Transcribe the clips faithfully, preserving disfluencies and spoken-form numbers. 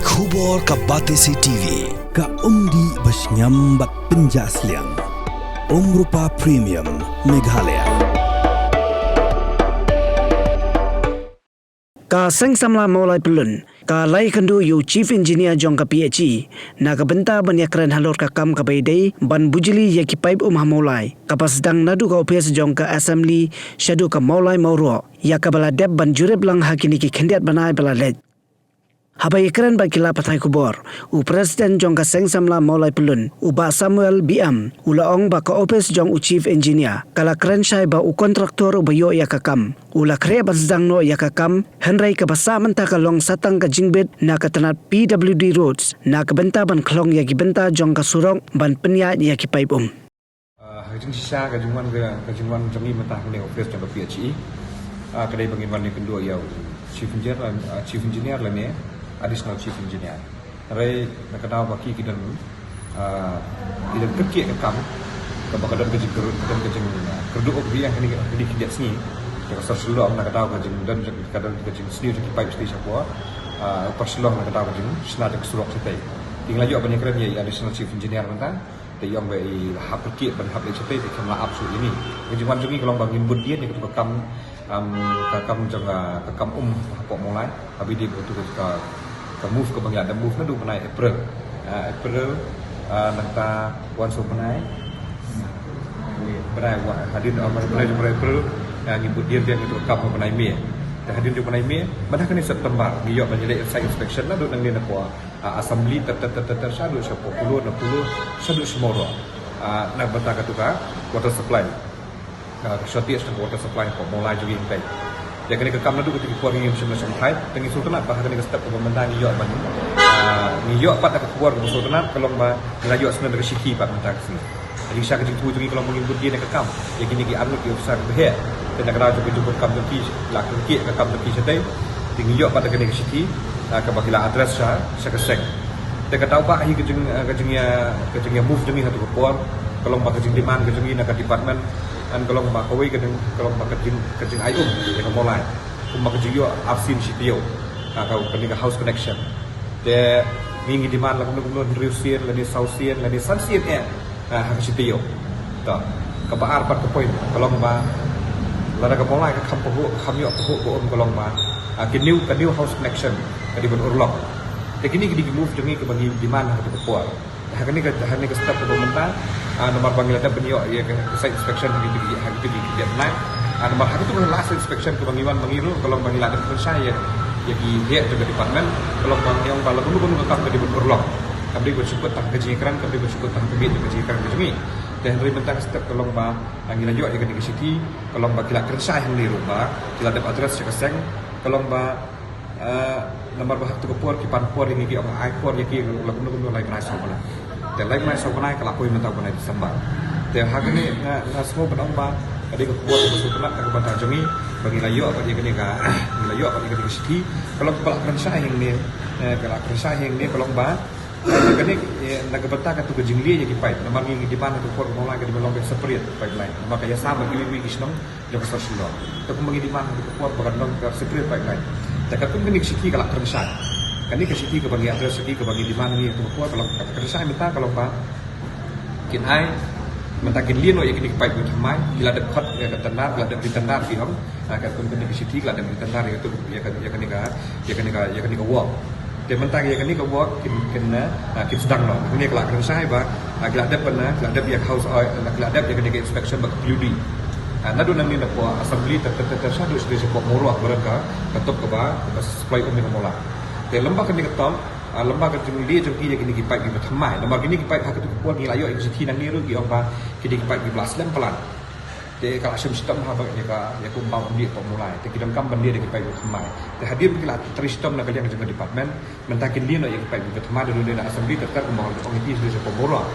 Khubor ka Batesi T V, ka umdih ba shngiam bad pynjah sliang. Umrupa Premium, Meghalaya. Ka Seng Samla Mawlai Pyllun ka la ïakynduh ïa u Chief Engineer jong ka P H E na ka bynta ban ïakren halor ka kam kaba ïadei ban bujli ïa ki paip um ha Mawlai, kaba sdang naduh ka ophis jong ka Assembly shaduh ka Mawlai Mawroh, ïa kaba la dep ban jurip lang ha kine ki khyndiat bnai ba la leit. Haba ïakren bad ki lad pathai khubor, u President jong ka Seng Samla Mawlai Pyllun, u Bah Samuel B M, u la ong ba ka ophis jong u Chief Engineer ka la kren shai ba u kontraktor uba ïoh ïa ka kam u la khreh ban sdang noh ïa ka kam, hynrei kaba sah mynta ka long sa tang ka jingbit na ka tnat P W D Roads na ka bynta ban khlong ïa ki bynta jong ka surok ban pynïaid ïa ki paip um. Ah, ha ka jingshisha, ka jingwan ka, ka jingwan jong ngi mynta hangne office jong ka P H E, ah, ka dei ba ngin wan ïakynduh ïa u Chief Engineer, ah, Chief Engineer lane Additional Chief Engineer. Hynrei na ka daw ba ki, ki don, ah, ki don kyrkieh ka kam, kaba ka don ka jingkyrduh, ka don ka jing, ah, kyrduh ïa kane, kane ka sngi, ka sor Shillong na ka daw ka jingdon, ka don ka jingsniew jong ki paip shatei shapoh, ah, Upper Shillong na ka daw ka jingshna jong ka surok shatei. Ki la ïoh ban ïakren ïa i Additional Chief Engineer mynta. Te ïong ba i la hap kyrkieh ban hap leit shatei te kam lah ap shuh ïa ngi. Ka jingwan jong ngi ka long ba ngin bud dien ïa katu ka kam, um, ka kam jong, ah, ka kam um hapoh Mawlai. Haba ïadei bad katu ka, ka move kaba ngi la dep move naduh bnai April. Ah, April, ah, nangta wan sha u bnai, bnai wa, hadien, ah, bnai, bnai April, ah, ngin bud dien ïa katu ka kam ha u bnai May. Te hadien jong u bnai May, mynta kane September, ngi ïoh ban ïaleh site inspection naduh nangne na ka ah, Assembly ter ter ter ter ter shaduh sha Polo, na Polo shaduh sha Mawroh. Ah, na ka bynta katu ka water supply. Ah, ka shortage na ka water supply hapoh Mawlai jong ngi hangtai. Ïa kane ka kam naduh katu ka por ngi ym shym la shym thait, te ngi sngewtynnat ba ha kane ka step kaba mynta ngi ïoh ban, ah, ngi ïoh pat da ka khubor kaba sngewtynnat, ka long ba ngi la ïoh snem da ka shithi pat mynta ka sngi. Ka jingshisha ka jingthmu jong ngi ka long ba ngin bud dien ïa ka kam ïa kine ki arngut ki officer kiba heh. Te na ka daw jong ka jingpyrkhat kam jong ki, la kyrkieh ka kam jong ki shatei. Te ngi ïoh pat da kane ka shithi, ah, kaba ki la address sha, sha ka seng. Te ka daw ba hi ka jing, ah, ka jingïa, ka jingïa move jong ngi ha katu ka por, ka long ba ka jingdemand ka jong ngi na ka department, and ka long ba kawei ka ding, ka long ba ka jing, ka jingai um ïa ka Mawlai. Kumba ka jingïoh arsien shi taïew, ah, ka, kane ka house connection. Te ngi ngi demand la kumno kumno hynriew sien, lane saw sien, lane san sien eh, ah, ha ka shi taïew. To, kaba ar pat ka point ka long ba lada ka Mawlai ka kham pahuh, kham ïoh pahuh ka um, ka long ba, ah, ka new, ka new house connection ka dei ban urlong. Te kine ki dei ki move jong ngi kaba ngi demand ha katu ka por. Ha kane ka, ha kane ka step kaba mynta, ah, namar ba ngi la dep ban ïoh ïa ka site inspection ha kito ki, ha kito ki, ki dep nai. Ah, namar ha katu ka last inspection kaba ngi wan ma ngi ruh, ka long ba ngi la dep pynshai ïa, ïa ki heh jong ka department, ka long ba ngi ong ba la kumno kumno ka kam ka dei ban urlong. Kam dei ban shu kut tang ha ka jingïakren, kam dei ban shu kut tang ha ka miet jong ka jingïakren ka jong ngi. Te hynrei mynta ka step ka long ba, ah, ngi la ïoh ïa kane ka shithi, ka long ba ki la kren shai hangne ruh ba ki la dep address sha ka seng, ka long ba, eh, namar ba ha katu ka por ki pan por ïa ngi, ki ong ai por ïa ki la kumno kumno lai bnai saw bnai. Te lai bnai saw bnai ka la poi mynta u bnai December. Te ha kane nga, nga sngew ban ong ba ka dei ka khubor kaba sngewtynnat na ka bynta jong ngi ba ngi la ïoh pat ïa kane ka, ngi la ïoh pat ïa kane ka shithi, ka long kaba la kren shai hangne, eh, ka la kren shai hangne, ka long ba, eh, kane, eh, na ka bynta katu ka jingleh ïa ki paip. Namar ngi, ngi demand ha katu ka por ba Mawlai ka dei ban long ka separate pipeline. Namar ka ïasam bad kiwei kiwei ki shnong jong ka sor Shillong. Te kumba ngi demand ha katu ka por ba kan long ka separate pipeline. Te katkum kane ka shithi ka la kren shai. Kane ka shithi kaba ngi address, shithi kaba ngi demand ngi ha katu ka por ka la kren shai mynta ka long ba kin ai, mynta kin lih noh ïa kine ki paip kiba thymmai, ki la dep khot ïa ka tender, ki la dep ri tender ki ong. Ah, katkum kane ka shithi ki la dep ri tender ïa katu, ïa ka, ïa kane ka, ïa kane ka, ïa kane ka work. Te mynta ïa kane ka work kin, kin, ah, kin sdang noh. Hangne ka la kren shai ba, ah, ki la dep ban, ah, ki la dep ïa ka house, ah, ki la dep ïa kane ka inspection bad ka P W D. Ah, naduh nangne na ka assembly ter ter ter ter shaduh shatei shapoh Mawroh, baroh ka, ka top kaba, kaba supply um ïa ka Mawlai. Te lem bad kane ka top, ah, lem bad ka jingleh jong ki ïa kine ki paip kiba thymmai. Namar kine ki paip ha katu ka por ngi la ïoh ïa ka shithi nangne ruh ki ong ba kine ki paip kiba la slem palat. Te ka la shem shitom ha ba ïa ka, ïa ka umbaw umdih hapoh Mawlai. Te ki donkam ban leh da ki paip kiba thymmai. Te hadien ba ki la trei shitom na ka liang jong ka department, mynta kin lih noh ïa ki paip kiba thymmai da lade na assembly ter ter kumba ong ïa ki shatei shapoh Mawroh.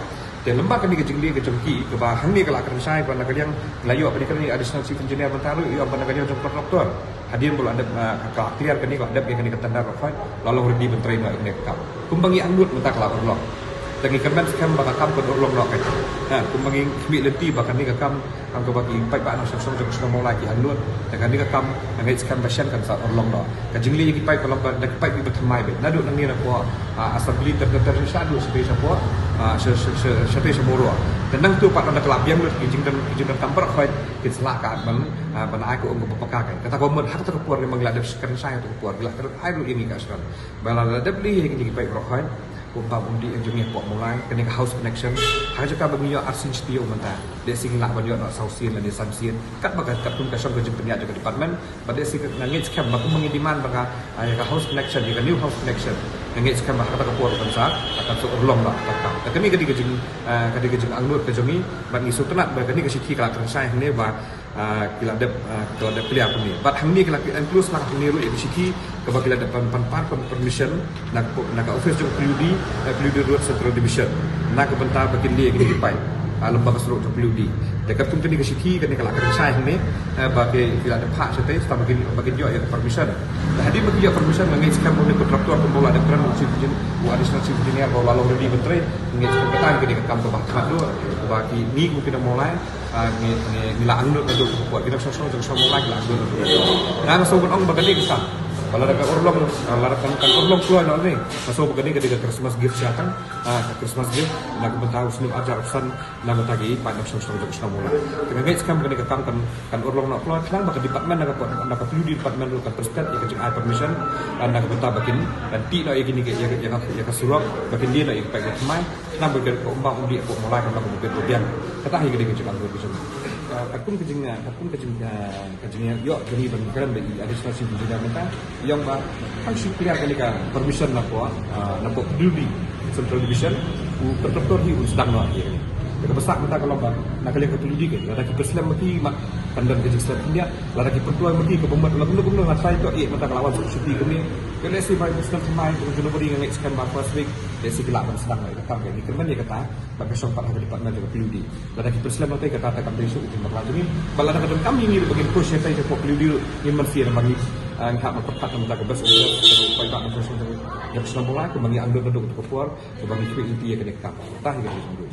Te lem bad kane ka jingleh ka jong ki kaba hangne ka la kren shai ba na ka liang la ïoh ban ïakren ïa additional chief engineer mynta ruh, ïoh ban na ka liang jong ka doctor. Hadien ba la dep, ah, ka la clear kane, ka la dep ïa kane ka tender la khot, la long ready ban trei noh ïa kane ka kam. Kumba ngi angnud mynta ka la urlong. Te ngi kyrmen skhem ba ka kam kan urlong noh. Ka, ha, kumba ngi khmih lynti ba kane ka kam, kam kaba ki paidbah nongshong shnong jong ka shnong Mawlai ki angnud. Te kane ka kam nga ngeit skhem ba shen kan sa urlong noh. Ka jingleh ïa ki paip ka long ba da ki paip kiba thymmai beit. Naduh nangne na pdeng, ah, Assembly ter ter ter sha duh shatei sha pdeng, ah, sha, sha, sha, shatei sha Mawroh. Te nangta pat ynda ka la biang lut ki jingdon, ki jingdon kam baroh khoit kin sa lah ka ban, ah, ban ai ka um kaba paka. Kata ka mut ha kata ka por ngi ma ngi la dep kren shai ha kata ka por, ngi la kren ai ruh ïa ngi ka shnong. Ba lada dep leh ïa kine ki paip baroh khoit, kumba um dei ïa jong ngi hapoh Mawlai, kane ka house connection. Ha ka jaka ba ngi ïoh arsien shi taïew mynta, lehse ngi lah ban ïoh noh saw sien lane san sien. Katba ka, katkum ka shong ka jingpynïaid jong ka department, bad lehse nga ngeit skhem ba kumba ngi demand ba ka, ah, ïa ka house connection, ïa ka new house connection, nga ngeit skhem ba ha kata ka por kan sa, kan sa urlong noh kata ka kam. Te kane ka dei ka jing, ah, ka dei ka jingangnud ka jong ngi, bad ngi sngewtynnat ba kane ka shithi ka la kren shai hangne ba ah, ki la dep, ah, ki la dep clear kumne. Bad hangne ki la enclose lang hangne ruh ïa ka shithi kaba ki la dep pan, pan, pan, pan permission na ka, na ka office jong P W D, eh, P W D Road Central Division. Na ka bynta ba kin leh ïa kine ki paip, ah, lyngba ka surok jong P W D. Te katkum kane ka shithi kane ka la kren shai hangne, eh, ba ki, ki la dep phah shatei, sa ba kin, ba kin ïoh ïa ka permission. Te hadien ba ki ïoh permission nga ngeit skhem ba une u contractor kumba u la dep kren u chief engineer, u additional chief engineer ba u la long ready ban trei, nga ngeit skhem kata kane ka kam kaba khmat ruh, ba ki ngi kum ki nong Mawlai, ah, ngi, ngi, ngi la angnud naduh ka por. Ki nongshong shnong jong ka shnong Mawlai ki la angnud naduh ka por. Nga sngew ban ong ba kane ka kam, ba lada ka urlong, ah, lada kan, kan urlong kloi noh ne, nga sngew ba kane ka dei ka Christmas gift sha tang, ah, ka Christmas gift na ka bynta u snem ar hajar arphew san na ka bynta ki paid nongshong shnong jong ka shnong Mawlai. Te nga ngeit skhem ba kane ka kam kan, kan urlong noh kloi, khnang ba ka department na ka por, na ka P W D department ruh kan pynstad ïa ka jingai permission, ah, na ka bynta ba kin, kan tih noh ïa kine ki, ïa ka, ïa ka, ïa ka surok, ba kin leh noh ïa ka paip ba thymmai. Namar ba ka um bang um dih hapoh Mawlai ka long kaba biang. Kata hi ka dei ka jingangnud ka jong ngi. Ah, katkum ka jing, ah, katkum ka jing, ah, ka jingïoh jong ngi ban kren bad i additional chief engineer mynta, i ong ba tang shu clear kane ka permission na pdeng, ah, na pdeng P W D Central Division, u contractor hi un sdang noh ïa kane. Te kaba sah mynta ka long ba na ka liang ka P W D ka, lada ki pynslem ma ki, ma kan don ka jingslem khyndiat, lada ki pynkloi ma ki, kaba mut la kumno kumno nga trai to ïa mynta ka la wan shuh shuh kumne. Ka lehse bai pynslem thymmai, ka January nga ngeit skhem ba first week lehse ki lah ban sdang noh ïa ka kam. Ngi kyrmen ïa kata bad ka shong pat ha ka department jong ka P W D. Lada ki pynslem noh te kata te kam dei shuh ka jingbakla jong ngi. Bad lada ka donkam ïa ngi ruh ba ngin push ïa te shapoh P W D ruh ngin mynsiem, namar ngi, ah, ngi hap ban pyrkhat na ka bynta ka best interest jong ki paidbah nongshong shnong jong ka shnong Mawlai, kumba ngi angnud naduh kata ka por, kumba ngi khmih lynti ïa kane ka kam. Kata hi ka jingangnud.